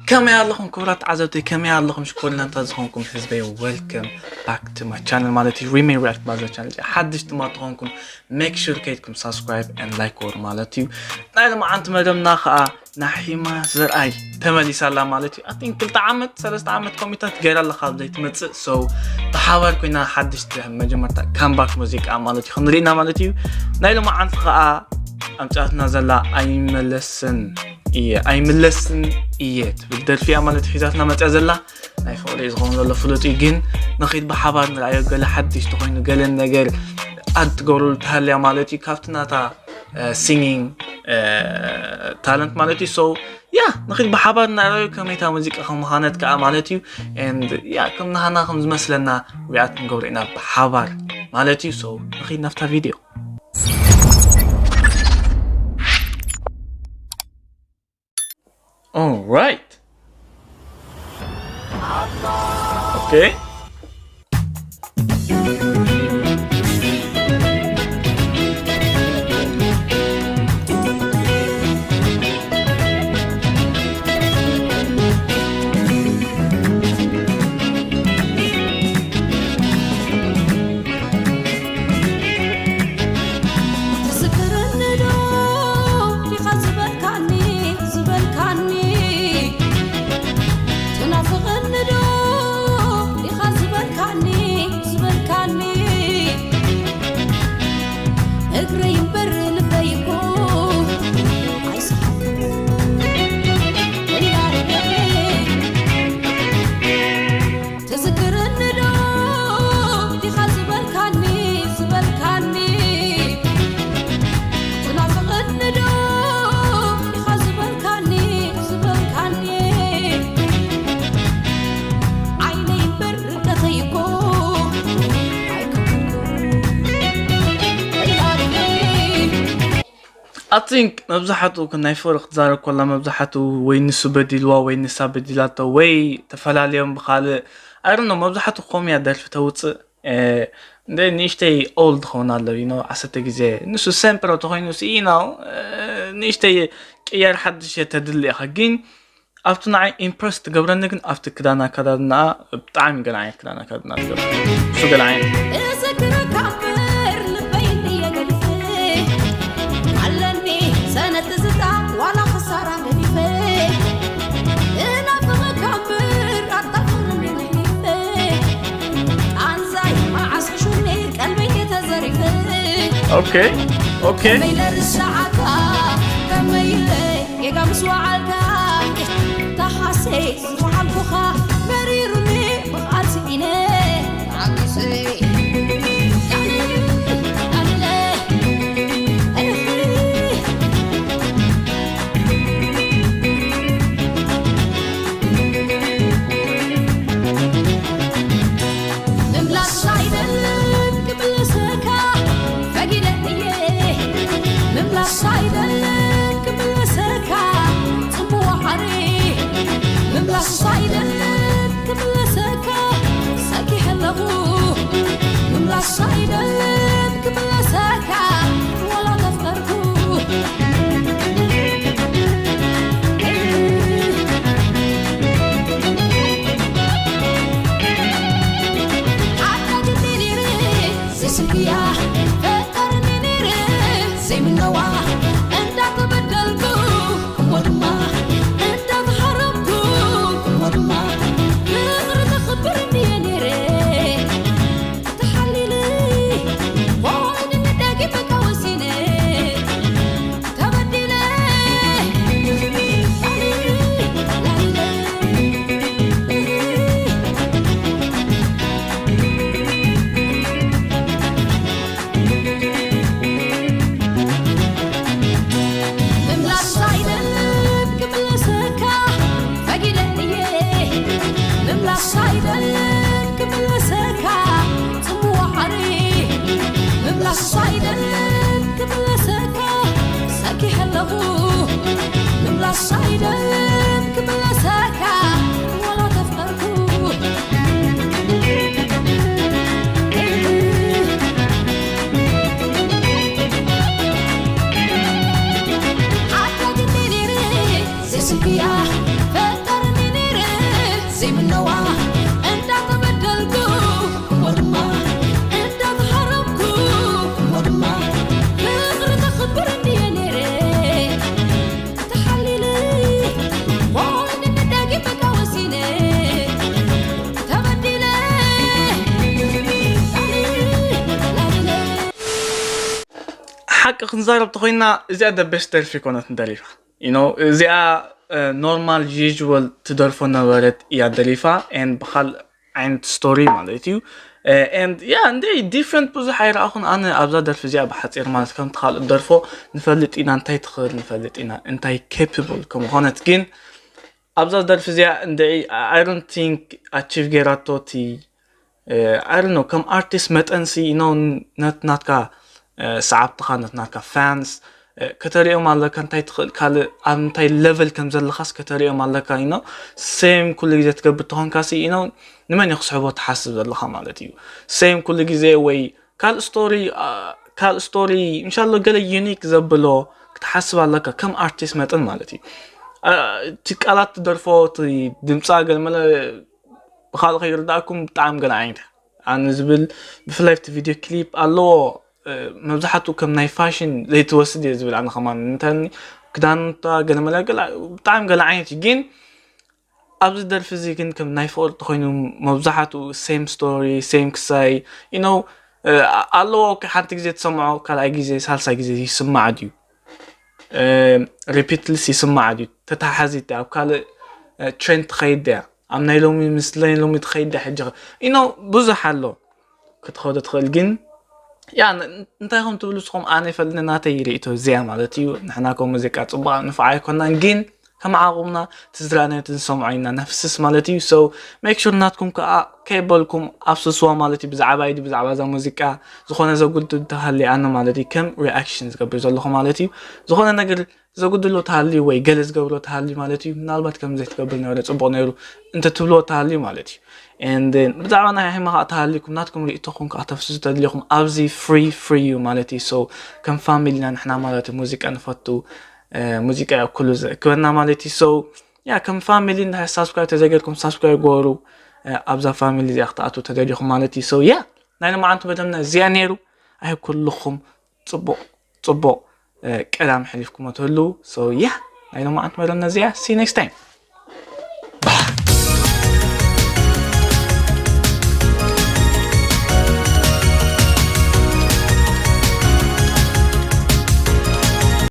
ከመይ ኣለኹም ክቡራት ተዓዘብቲ? ከመይ ኣለኹም ሽኮሪናታት ዝኾንኩም ህዝበይ? Welcome back to my channel ማለት እዩ። Remade React ባዛ ቻነል ሓድሽ ድማ ተኾንኩም make sure ከይድኩም subscribe and like ወር ማለት እዩ። ናይ ሎማዓንቲ መደብና ከዓ ናሒማ ዘርኣይ ተመሊሳ ኣላ ማለት እዩ። I think ክልተ ዓመት ሰለስተ ዓመት ኮሚታት ገይራ ኣላ ካብ ዘይትመጽእ። So ብሓባር ኮይና ሓድሽ መጀመርታ comeback ሙዚቃ ማለት እዩ ክንርኢ ኢና ማለት እዩ። ናይ ሎማዓንቲ ከዓ ኣምጻትና ዘላ ኣይመለስን እየ ኣይምለስን እየ ትብል ደርፊ እያ ማለት ሒዛትና መፅያ ዘላ። ናይ ፍቕሪ እዩ ዝኸውን ዘሎ ፍሉጥ እዩ፣ ግን ንኺድ ብሓባር ንርኣዮ። ገለ ሓድሽ ተኾይኑ ገለ ነገር ኣድ ትገብረሉ ተሃልያ ማለት እዩ ካብቲ ናታ singing talent ማለት እዩ። So yeah ንኺድ ብሓባር ንርኣዮ ከመይታ ሙዚቃ ከም ምዃነት ከዓ ማለት እዩ። And yeah ከም ናህና ከም ዝመስለና react ንገብሮ ኢና ብሓባር ማለት እዩ። So ንኺድ ናብታ ቪድዮ። All right. Okay. ትዝክርኒ ዶ ዲኻ ዝበልካኒ ዝበልካኒ? ትናፍቕኒ ዶ ዲኻ ዝበልካኒ ዝበልካኒ? እግረይ እምበር ልበይ እኮ ኣይሰሓብን። ትዝክርኒ ዶ ዲኻ ዝበልካኒ ዝበልካኒ? ትናፍቕኒ ዶ ዲኻ ዝበልካኒ ዝበልካኒ? ዓይነይ እምበር ርቀተይ እኮ ኣይከፈልኩ። I think መብዛሕትኡ ናይ ፍቕሪ ክትዛረብ ከላ መብዛሕትኡ ወይ ንሱ በዲልዋ ወይ ንሳ በዲላቶ ወይ ተፈላለዮም ብኻልእ፣ I don't know፣ መብዛሕትኡ ከምኡ እያ ደርፊ ተውፅእ። እንደ ንእሽተይ old ክኸውን ኣለዎ፣ you know፣ ዓሰርተ ግዜ ንሱ sempre ተኾይኑ ሲ፣ you know፣ ንእሽተይ ቅየር ሓድሽ እየ ተድሊ ኢኻ። ግን ኣብቲ ንዓይ impress ትገብረኒ ግን ኣብቲ ክዳን ኣከዳድናኣ ብጣዕሚ ገለ ዓይነት ክዳን ኣከዳድና ትገብር። እሱ ገለ ዓይነት እዝክረካ እምበር ልበይ እንድየ ገዲፈ፣ ኣለኒ ሰነ ትዝታ ዋላ ክሳራ ገዲፈ። እናፍቐካ እምበር ኣጣፍርኒ ነሒፈ፣ ቃንዛይ መዓስ ሕሹኒ ቀልበይ ተዘሪፈ። Okay, okay. ከመይ ኢለ ርሰዓካ፣ ከመይ ኢለ ጌጋ ምስ ወዓልካ፣ ተሓሴ ዝወዓልኩኻ መሪሩኒ ብቓል ስኢነ ተዓጊሰ። ምምላስ ኣይደልን ክምለሰካ ፈጊደ እየ። ምምላስ ኣይደልን ክምለሰካ ጽምዋ ዓሪ። ምምላስ ኣይደልን ክምለሰካ ሰኪሐ ኣለኹ። ምምላስ ኣይደልን ክምለሰካ ዋላ ተፍቀርኩ። ሓዳግኒ ነይረ ዘይስልክያ ፈጠርኒ ነይረ ዘይምነዋ እንዳተበደልኩ እሞ ድማ እንዳተሓረምኩ እሞ ድማ ፍቕሪ ተኽብር እንድየ ነይረ። ተሓሊለ ኮይንኒ ደጊመካ ወሲነ ተበዲለ። ምምላስ ኣይደልን ክምለሰካ ፈጊደ እየ። ምምላስ ኣይደልን ክምለሰካ ጽምዋ ዓሪ። ምምላስ ኣይደልን ክምለሰካ ሰኪሐ ኣለኹ። ምምላስ ኣይደልን ክምለሰካ ዋላ ተፍቀርኩ። ሓዳግኒ ነይረ ዘይስልክያ ዘይምነዋ እንዳተበደልኩ እሞ ድማ እንዳተሓረምኩ እሞ ድማ ፍቕሪ ተኽብር እንድየ ነይረ ተሓሊለ ሞይኒ ንዳጊም በቃ ወሲነ ተበዲለ ላሊለ ሓቂ ክንዛረብ ተኾይና እዚኣ the best ደርፊ ኮነት ንደሪፋ you know እዚኣ normal usual ትደርፎ ነበረት እያ ደሪፋ and ብኻል ዓይነት story ማለት እዩ and yeah እንደ different ብዙሕ ኣይረኣኹን ኣነ ኣብዛ ደርፊ እዚኣ ብሓፂር ማለት ከምቲ ካልእ ደርፎ ንፈልጥ ኢና እንታይ ትኽእል ንፈልጥ ኢና እንታይ capable ከምኾነት ግን ኣብዛ ደርፊ እዚኣ እንደ I don't think achieve ገይራቶ እቲ I don't know ከም artist መጠን ሲ you know ነት ናትካ ሰዓብትኻ ነት ናትካ fans ከተሪኦም ኣለካ እንታይ ትኽእል ካልእ ኣብ እንታይ level ከም ዘለኻስ ከተሪኦም ኣለካ you know same ኩሉ ግዜ ትገብር ተኾንካ ሲ you know ንመን እዩ ክስሕቦ ትሓስብ ዘለኻ ማለት እዩ same ኩሉ ግዜ ወይ ካልእ story ካልእ story እንሻሎ ገለ unique ዘብሎ ክትሓስብ ኣለካ ከም artist መጠን ማለት እዩ እቲ ቃላት ትደርፎ እቲ ድምፃ ገለመለ ብኻልእ ከይርዳእኩም ብጣዕሚ ገለ ዓይነት ኣነ ዝብል ብፍላይ እቲ video clip ኣለዎ መብዛሕትኡ ከም ናይ ፋሽን ዘይትወስድ እየ ዝብል ኣነ ከማን እንታይ ክዳንታ ገለመለ ብጣዕሚ ገለ ዓይነት እዩ ግን ኣብዚ ደርፊ እዚ ግን ከም ናይ ፍቕሪ ተኮይኑ መብዛሕትኡ same story same ክሳይ you know ኣለዎ ሓንቲ ግዜ ትሰምዖ ካልኣይ ግዜ ሳልሳይ ግዜ ይስማዕ ድዩ repeatedly ይስማዕ ድዩ ተተሓሓዚት ኣብ ካልእ trend ትኸይድ እያ ኣብ ናይ ሎሚ ምስ ናይ ሎሚ ትኸይድ እያ ሕጂ you know ብዙሕ ኣሎ ክትኸዶ ትኽእል ግን ያ እንታይ ከም ትብሉ ስኹም ኣነ ይፈልኒ ናተይ ርእቶ እዚኣ ማለት እዩ ንሕና ከም ሙዚቃ ፅቡቅ ንፍዓ ኣይኮናን ግን ከም ዓቕምና ትዝራነ ትንሰምዖ ኢና ነፍስስ ማለት እዩ so make sure ናትኩም ከዓ ከይበልኩም ኣብስስዋ ማለት እዩ ብዛዕባ ኢዲ ብዛዕባ እዛ ሙዚቃ ዝኾነ ዘጉድል ተሃሊ ኣነ ማለት እዩ ከም reaction ዝገብር ዘለኹ ማለት እዩ ዝኾነ ነገር ዘጉድሎ ተሃልዩ ወይ ገለ ዝገብሮ ተሃልዩ ማለት እዩ ምናልባት ከም ዘይትገብር ነበረ ፅቡቅ ነይሩ እንተትብልዎ ተሃልዩ ማለት እዩ and ብዛዕባ ናይ ሕማ ከዓ ተሃሊኩም ናትኩም ርእቶኹም ከዓ ተፍስሱ ተድልኹም ኣብዚ free free እዩ ማለት እዩ so ከም family ና ንሕና ማለት እዩ ሙዚቃ ንፈቱ ሙዚቃ ኩሉ ዘእክበና ማለት እዩ so ያ ከም family እንድሕር subscribe ተዘይገርኩም subscribe ገበሩ ኣብዛ family እዚኣ ክትኣትዉ ተደሊኹም ማለት እዩ so ያ ናይ ሎማዓንቲ መደብና እዚኣ ነይሩ ኣይ ኩልኹም ፅቡቅ ፅቡቅ ቀዳም ሕሊፍኩም ትህሉ so yeah ናይ ሎማዓንቲ መደብና እዚኣ see you next time